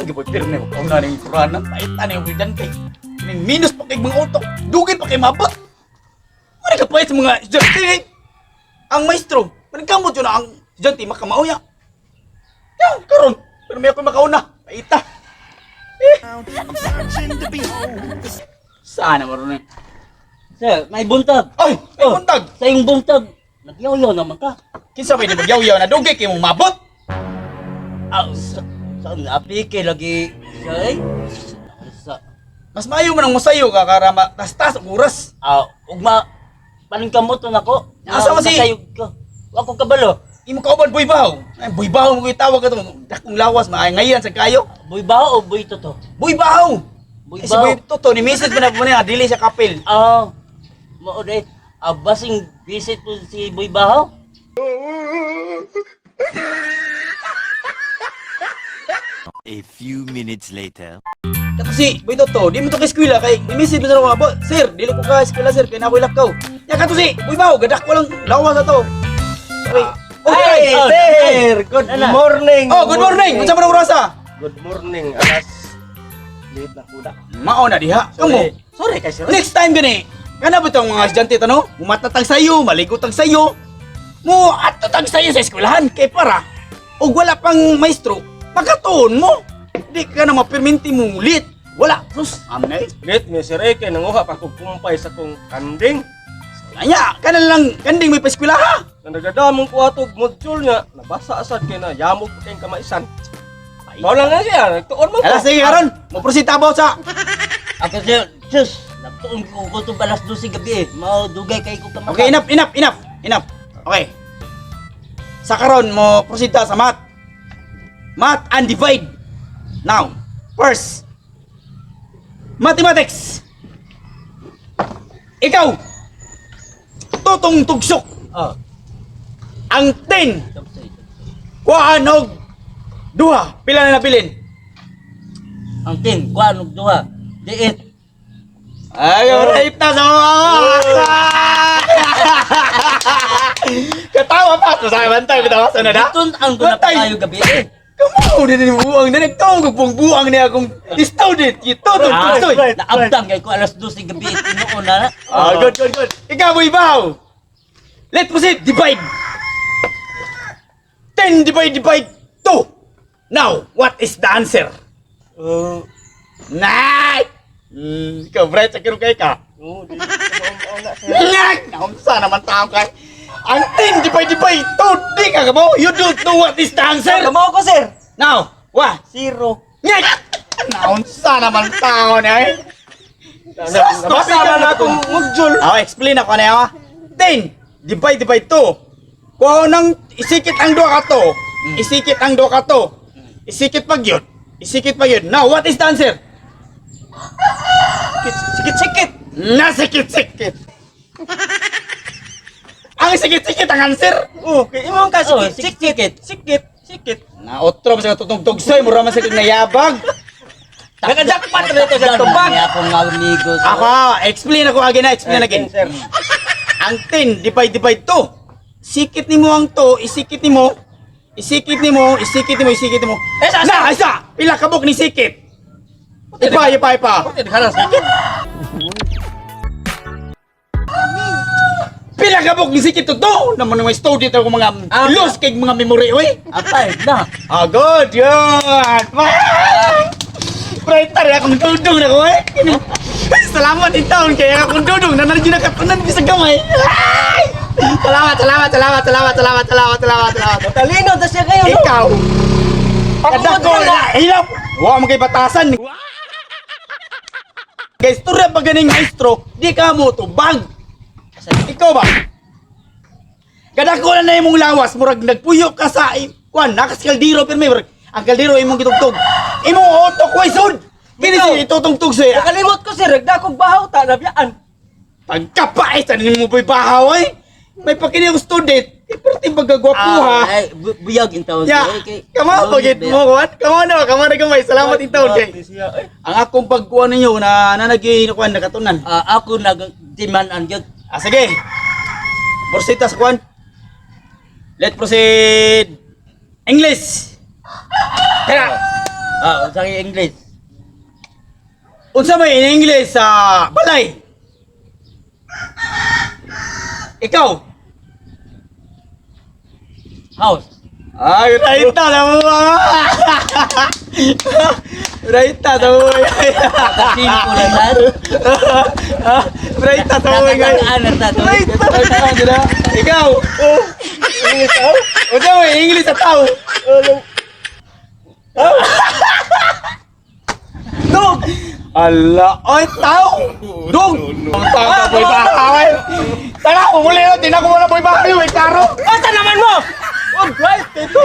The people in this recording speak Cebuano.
Giboy pirme mo kauna ning kuranan paita ni estudyante. Ning minus pa kay mga utok, dugay pa kay mabot. Wala ka pait sa mga estudyante. Ang maestro, maningkamot yun na ang estudyante makamauya. Ya, karon, pero may ako makauna, paita. Eh. Sana maroon eh. Sir, may buntag. Ay, may Oh. buntag. Sa iyong buntag, nagyaw-yaw naman ka. Kinsa may di magyaw-yaw na dugay kay mong mabot? Ah, sa apike lagi siya eh. Sa, Mas maayo man ang musayo ka kara tas-tas og oras. ah, ugma, paningkamot na nako. Asa man si- Nasayog ka. Wa ko kabalo. Imo kauban boy bahaw. Ay, boy bahaw mo tawag kato. Dakong lawas maay ngayan sa kayo. Buy baho o buy toto? Boy bahaw. Boy Eh, si Boy baho. Toto ni message man na niya dili siya kapil. Ah, mao day. Ah, basing visit po si Boy Baho. A few minutes later. Kato si Boy Toto, di mo to kay eskwela kay ni message man na ako, "Sir, dili ko ka eskwela sir kay na ako'y lakaw." Ya kato si Boy Bahaw, gadak ko lang lawas ato. Okay. Okay. Ay, sir! Good Nana. morning! Oh, good morning. Unsa man ang orasa? Good morning. Alas liit na kuda. Mao na diha. Kamo. Sorry. Sorry kay sir. Next time gani. Kana ba tong mga estudyante tano? Mumatatag sayo, maligo tag sayo. Mo ato tag sayo sa eskwelahan kay para og wala pang maestro, makatuon mo. Di ka na mapirminti mo ulit. Wala. Sus, amnay. Late mi sir eh, kay nanguha pa kog kumpay sa kong kanding. Anya, kana lang kanding may paeskwela ha. Nang nagadamong ko atog module nga nabasa asad kay na yamog pa kayong kamaisan. Mao lang na siya, nagtuon man ko. Ala sige karon, mo proceed tabaw sa. Ako sir, sus, nagtuon ko ko to alas 12 gabi eh. Mao dugay kay ko kamata. Okay, enough, enough, enough. Enough. Okay. Sa karon mo proceed ta sa math. Math and divide. Now, first, mathematics. Ikaw, tutong tugsok Ah, ang 10 tubsoy, tubsoy. kuhaan og duha. Pila na nabilin? Ang tin, kuan og duha. Diit. Ay, right na sa mga. Katawa pa. So, sa bantay, bitaw sa na da. Tun ang guna pa Bantay. kayo gabi eh. Kamu din ni buang na nagtawag og buang buang niya akong student. Ito to Ah, tusoy. naabdang kay ko alas 12 gabi tinuon na. Ah, good, good, good. Ikaw, boy, baw. Let's proceed. Divide. 10 divide divide 2. Now, what is the answer? Nay! Ikaw, bright sa kay ka. Oh, di ko na sir. Nyag! Naunsa naman tao kay. Ang 10 divide divide 2. Di ka kamo. You don't know what is the answer. Kamo ko sir. Now, what? Zero. Nyag! Naunsa naman tao na eh. Nabasa man akong module. Ah, explain ako na ah. 10 divide by 2. Kuha nang isikit ang duha ka to. Isikit ang duha ka to. Isikit pag yun. Isikit pag yun. Now, what is the answer? Sikit sikit. Nasikit-sikit. Ang sikit-sikit ang answer. Oh, kay imong ka Oh, sikit sikit sikit sikit. Na otro pa sa tutugtog soy, mura man sa kag nayabag. Nakajakpat na ito sa tubag. Niya akong amigo. sir. Ako, explain ako again, na, explain again. Sir. Ang 10 divide divide 2. Sikit nimo ang 2, isikit nimo. Isikit nimo, isikit nimo, isikit nimo. Isa, isa. Na, isa. Pila kabuk ni sikit. Ipa, ipa, ipa. Puti sikit. Pila kabuk ni sikit to to. Naman mga student ako mga Ah. lost kay mga memory oy. Apay na. Ah, good, yun. Brighter akong dudong na ko eh. Salamat in town kaya akong dudong na nandiyo nakatunan bisag gamay. Ay! Salamat, salamat, salamat, salamat, salamat, salamat, salamat, salamat. Matalino ta siya kayo no. Ikaw. Ako Kadako na hilap. Wa mo kay batasan. Guys, turya pa ganing maestro, di ka mo tubag. Ikaw ba? Kadako na na imong lawas, murag nagpuyo ka sa kuan, nakas kaldero pero may murag ang kaldero imong gitugtog. Imong utok way sud. Kini si itutungtog sa Nakalimot ko sir, nagdakog bahaw ta nabiyaan. Pagkapait sa nimo po'y bahaw ay. May pakini ang student, kay perting pagkagwapuha. Ah, ay, buyag in taon. Ya, sir. Kay- kamo pagit mo kuan. Kamo na, kamo na gamay. Salamat in taon kay. Siya, eh. Ang akong pagkuan ninyo na nanagay na kuan nakatunan. Ah, ako nag demand ang gyud. Ah, sige. Proceed ta sa kuan. Let proceed. English. Tara. Ah, unsa kay English? Unsa may in English sa balay? Ikaw. House. Ay, right na mo. Right na mo. Simple lang sad. Right na mo. Nakataan na sa to. Right na sila. Ikaw. Oh, English tao? Unsa may English sa tao? Ano? Dog. Ala, oy tao. Dog. Tao boy bahay. Tara, umuli na tinako mo na boy bahay, may karo. Asa naman mo? Oh, right, ito.